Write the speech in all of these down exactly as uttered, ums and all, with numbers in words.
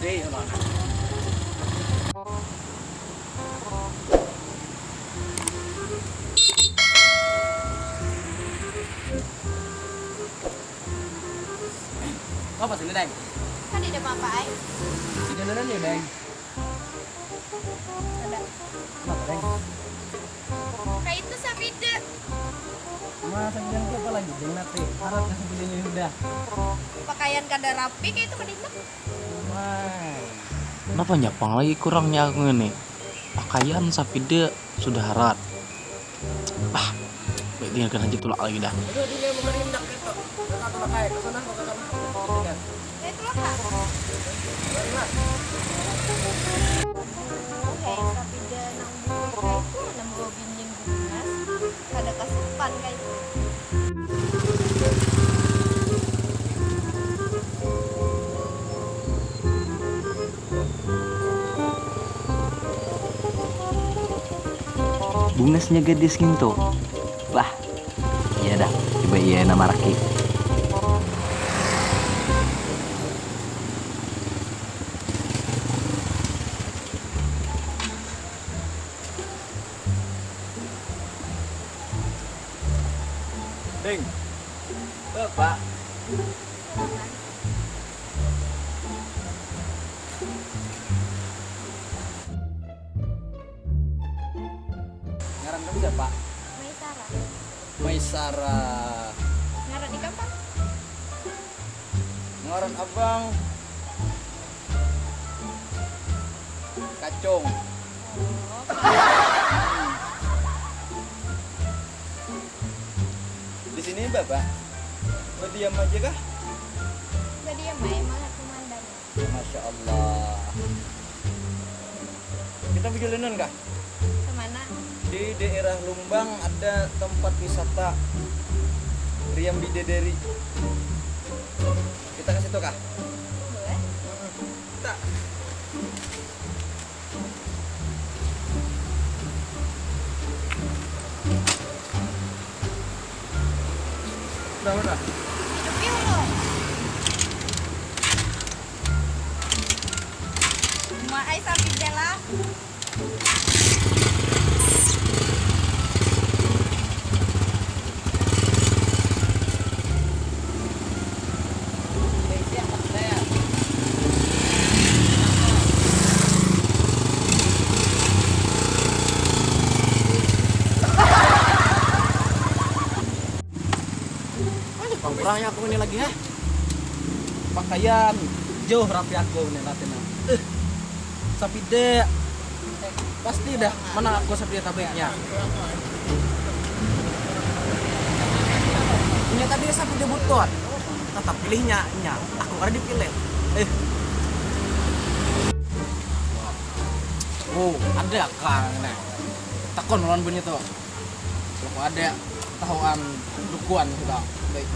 Hei, orang. Apa sini, Deng? Kan tidak apa-apa, ai. Di jalanan ya, Deng? Ada. Kenapa, Deng? Kayak itu sapida. Masa bilang tu apa lagi, Deng? Nanti harat ka sapidanya sudah. Pakaian kada rapi, kayak itu kada indak. Wah. Kenapa nyapang lagi kurangnya aku ini? Pakaian sapida sudah harat. Ah, baik tinggalkan aja tulak lagi dah. Aduh, dunia mau merindak gitu. Kita tulak aja ke sana, ke sana. Tinggal. Saya tulak, Kak. Mari, Mas. Oke, sapida nang buah kayak itu, nang bawa binian bungas, kada kasupan kayak itu. Bungasnya gadis ngintu. Wah, iya dah, coba iya nama raki. Ding. Bapak. Ngaran kamu siapa? Maisara. Maisara. Ngaran ikam, Pak? Ngaran abang Kacung. Oh, Kacung. Di sini, Bapak, berdiam aja kah? Berdiam aja, malah pemandangan. Masya Allah. Kita perjalanan kah? Kemana? Di daerah Lumbang ada tempat wisata Riam Bidadari. Kita ke situ kah? Boleh. Kita. Udah, udah. Hidup yuk, lo. Maai sambil bela. Kurangnya aku ini lagi, heh. Pakaian jauh rapi aku nih, rapi nah. Eh, sapida. Pasti dah menang aku sapida tabaiknya. Punya tadi sapida butut. Tetap pilihnya, nya. Aku kada dipilih. Eh. Oh, ada kang nih. Takon lawan bunyi tuh. Kalau ada tahuan dukuan kita. Baik.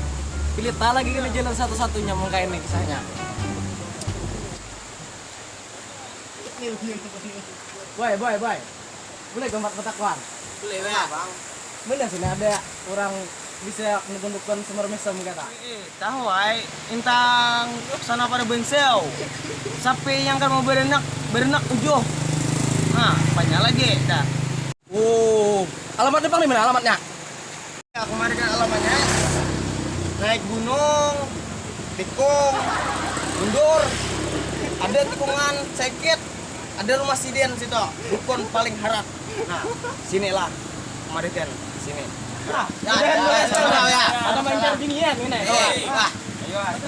Pilih tak lagi ini jalan satu-satunya mungkin ini kisahnya. Boy, boy, boy. Boleh gambar kotak, Bang? Boleh, Bang. Mana sini ada orang bisa nukun-nukun sumber mesem kata? Eh, tahu ai, intang sana pada bensel. Sapi yang kan mau berenak, berenak ujuh. Nah, banyak lagi dah. Oh, alamat depan di mana alamatnya? Ya, kemarin kan alamatnya naik gunung, tikung, mundur, ada tikungan, cekit, ada rumah sidin situ, dukun paling harat. Nah, sinilah kemarin kan, sini. Nah, ya, ya, ya, ya, ya. Ada main binian ini. Eh, wah. Ayo, ayo.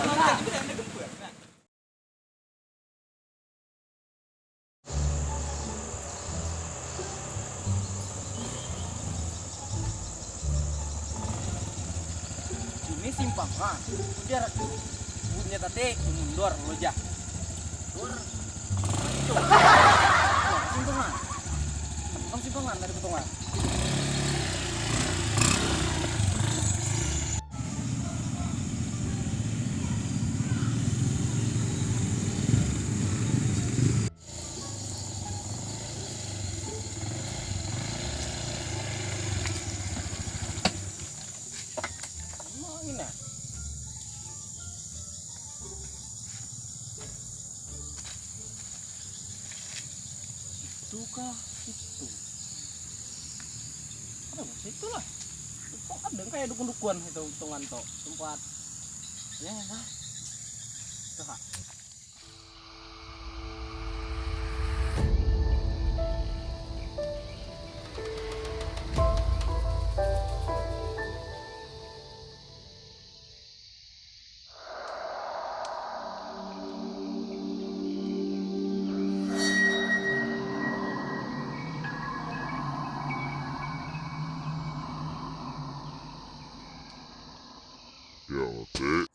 Ini simpangan. Ujar. Punya tadi mundur lo jah. Mundur. Simpangan. Kamu simpangan dari potongan. Emang ini. Buka situ. Ada nggak situ lah? Itu ada kayak dukun-dukun itu, hitungan tuh tempat. Ya, nah. Tuh, ha. Ya, Cik.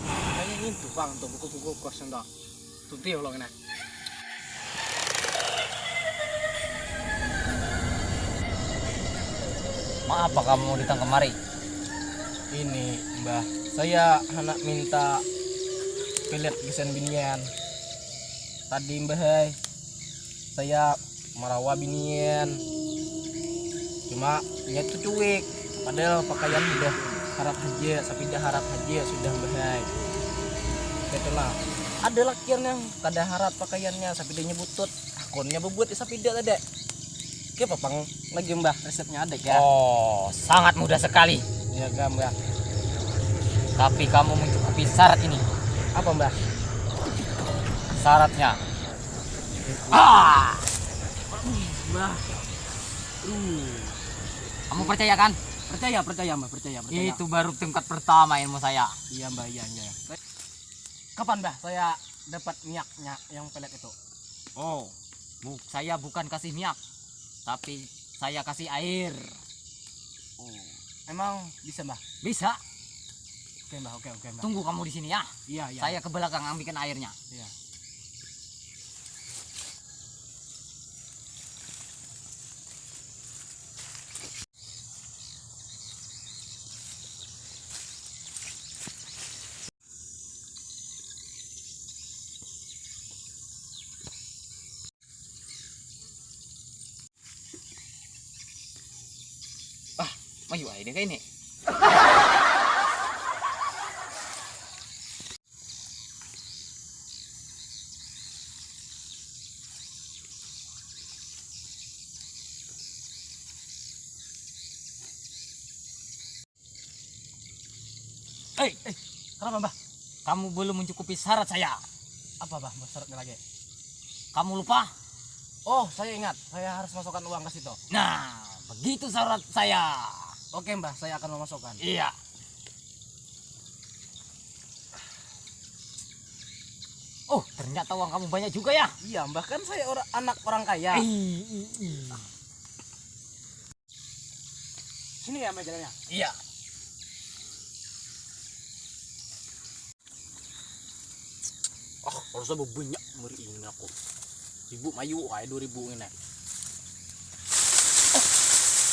Kayaknya ini tukang tuh, buku-buku kos yang tak. Tuti ya, lo kena. Maapa kamu datang kemari? Ini, Mbah, saya handak minta pelet gasan binian. Tadi, Mbah ai, saya marawa binian. Cuma nya tu cuik. Padahal pakaian sudah harat haja, sapida harat haja sudah, Mbah ai. Kaitu nah. Ada lakian nang kada harat pakaiannya, sapidanya butut. Akunnya bebuat di sapida tadi. Kaya apa pang lagi, Mbah, resepnya ada kah? Oh, sangat mudah sekali. Iya kah, Mbah? Tapi kamu mencukupi syarat ini. Apa, Mbah? Syaratnya. Ah! Mbah. Aduh. Kamu percaya kan? Percaya, percaya, Mbah, percaya, percaya. Itu baru tingkat pertama ilmu saya. Iya, Mbah, iya, iya. Kapan, Mbah, saya dapat minyaknya yang pelet itu? Oh, bu- saya bukan kasih minyak, tapi saya kasih air. Oh, emang bisa, Mbah? Bisa. Oke, Mbah, oke, oke, Mbah. Tunggu kamu di sini ya. Iya, iya. Saya ke belakang ambilkan airnya. Iya. Ah, mayu ai deh kaini. Hei, eh, kenapa, Mbah? Kamu belum mencukupi syarat saya. Apa, Mbah, syaratnya lagi? Kamu lupa? Oh, saya ingat. Saya harus masukkan uang ke situ. Nah, begitu syarat saya. Oke, Mbah, saya akan memasukkan. Iya. Oh, ternyata uang kamu banyak juga ya? Iya, Mbah, kan saya ora-, anak orang kaya. Ih, ih, ih. Sini ya, Mbah, jalannya? Iya. Ah, harusnya banyak meri ini aku. Ibu mayu kayak dua ribu ini. Oh,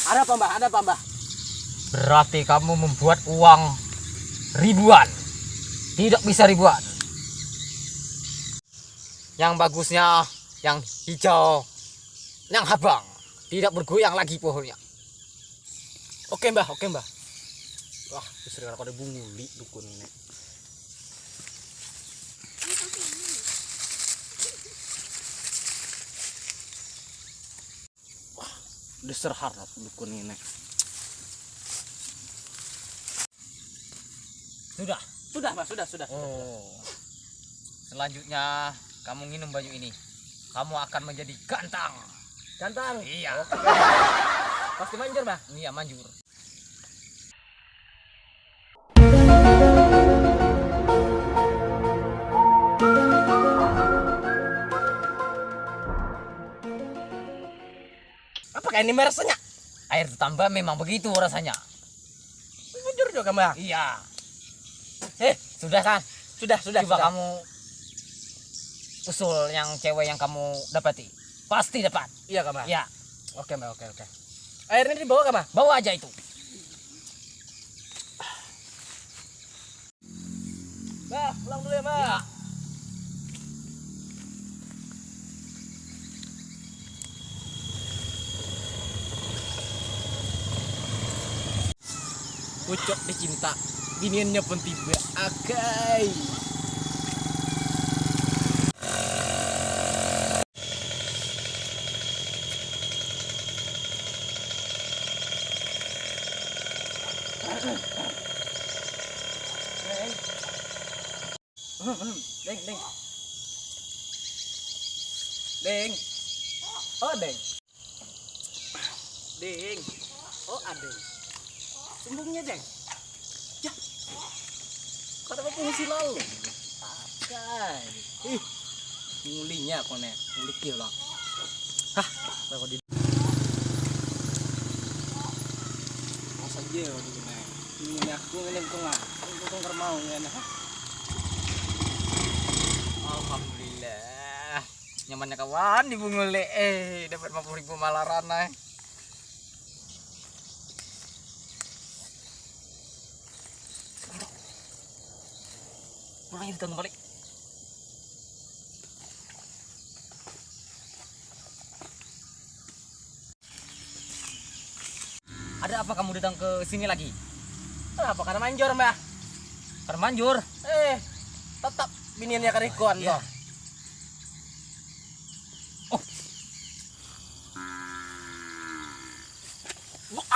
ada apa, Mbah? Ada apa, Mbah? Berarti kamu membuat uang ribuan. Tidak bisa ribuan. Yang bagusnya yang hijau, yang habang, tidak bergoyang lagi pohonnya. Oke, Mbah, oke, Mbah. Wah, istri kada bunguli dukun ini. Wah, dasar harat dukun ini. Sudah. Sudah, Mbah, sudah, sudah. Oh. Selanjutnya kamu minum banyu ini. Kamu akan menjadi gantang. Gantang? Iya. Oke. Pasti manjur, Mbah? Iya, manjur. Apa kayak ini rasanya? Air tambah memang begitu rasanya. Bujur juga, Mbah. Iya. Eh, sudah kan? Sudah, sudah. Coba sudah. Kamu usul yang cewek yang kamu dapati. Pasti dapat. Iya, Kak, Mbah? Iya. Oke, Mbah, oke, oke. Airnya dibawa, Kak, Mbah? Bawa aja itu. Bah, pulang dulu ya, Bah. Iya. Pucuk dicinta, biniannya pun tiba. Agai. Deng, deng. Deng. Oh, deng. Deng. Oh, adeng. Sumbungnya, deng. Ya. Kada apa fungsi lalu. Akai. Ih. Ngulinya kone, ngulik ya lah. Hah, lewat di. Masa aja di sini. Ini aku ini aku nggak. Aku nggak mau ya nah. Alhamdulillah. Nyamannya kawan di Bungul deh. Eh, dapat lima puluh ribu malaran nah. Pulang itu balik. Ada apa kamu datang ke sini lagi? Kenapa? Karena manjur, Mbah. Karena manjur? Eh, tetap biniannya karikon, iya. Toh. Oh.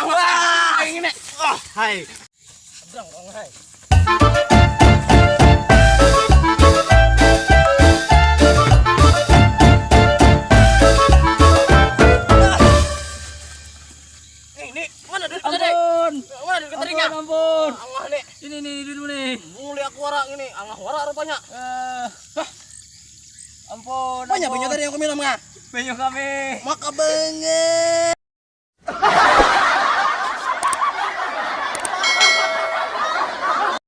Wah, ini. Oh, hai. Seberang, Bang, hai. Eh, ini mana duit kita, Dek? Ampun. Mana duit kita, Dek? Ampun, ampun. Allah, Dek. Ini, ini, ini duitmu nih. Mulia aku wara ini. Allah wara rupanya. Eh. Hah. Ampun, banyak ampun. Banyak tadi yang aku minum, nggak? Banyak kami. Maka banget.